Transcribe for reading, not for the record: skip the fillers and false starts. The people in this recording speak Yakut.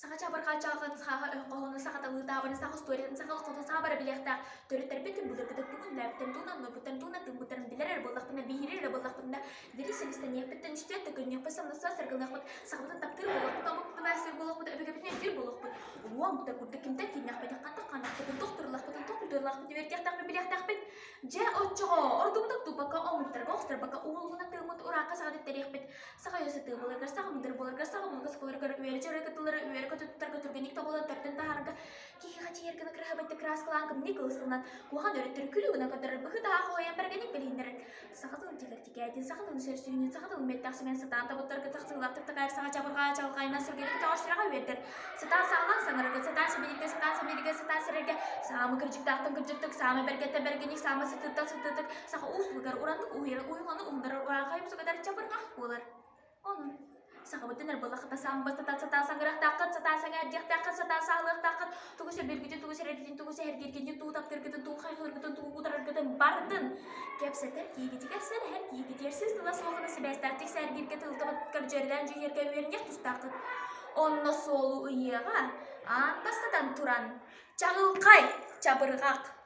Саха чабырҕа чалҕан сааһа өһ хоһоону саха талыы таабырын саха устуоруйатын саха олоххотун саха бары билиэхтээх төрүттэрбит былыргытык тугун үлээбиттэрин тугун оннуйбуттарын тугун тыыммыттарын билэр эрэ буоллахпына биһириир эрэ буоллахпытына дириҥ силистэниэхпиттэн үстүөн төкүнүөхпүт самнасыа саргылыахпыт сахабытын таптыыр буолуохпут омукпутун убаастыыр буолуохпут өбүгэбитин өйдүүр буолуохпут улуу омуктар курдук кимтэн кииннэхпитин хантан ханнахпытын туох туруулахпытын туох культуралаахпытын үөрэтиэхтээхпит билиэхтээхпит дьэ оччоҕо ордубутук туппакка омуктарга охсторбокко уолугунан тыыммыт ураакка саҕа тэптэриэхпит Саха өйө сытыы буоларгар, саха мындыр буоларгар, саха булугас буоларгар, үөрэ-дьөрө кытыллары, үөрэ-көтө туттарга түргэнник тобулан төрдүн таһаарарга, киһиэхэ тиийэр гына кыраһабайдык кырааскалаан кымньыы кылыстылынан, куһаҕан өрүттэри күлүү гына көрдөрөр, быһыы-таһаа хоһуйан бэргэник билиһиннэрэр. Саха тылын тилэртикээтин, саха тылын сөрсүһүнүн, саха тылын мүөттээх сэмэн сатаан тобуттарга тахсыылаахтык такайар саха чабырҕаа чаҕылхайынан сүргэни көтөҕөр сүрэҕи үөрдэр. Сатаан саҕалаан саҥарарга, сатаан сибилиргэ, сатаан сэмэлииргэ, сатаан сэрэргэ, саамы кырдьыктаахтан кырдьыктык, саамы бэргэттэн бэргэник, саамы сытыыттан сытыытык, Саха уус-угар ураннык уһуйар уйулҕаны уһуннарар урааҥхай музыкатар чабырҕах буолар. Онон сахабытын эрэ буоллаххына саамы бастатан сатаан саҥарыахтааххыт, сатаан сэҥээрдиэхтээххит, сатаан саалыахтааххыт, тугу сөбүлүүргүтүн, тугу сэрэргитин, тугу сэһэргииргитин, тугу таптыыргытын, тугу хайҕыыргытын, тугу утараргытын барытын кэпсэтэр киһигитигэр, сэлэһэр киһигитигэр сыыс тыла суоҕуна сибээстээхтик сэргииргэ тылтыбыт дьүөрэлээн дьүһүйэргэ үөрэниэх тустааххыт. Онно суолу ыйыаҕа аан бастатан туран чаҕылхай чабырҕах.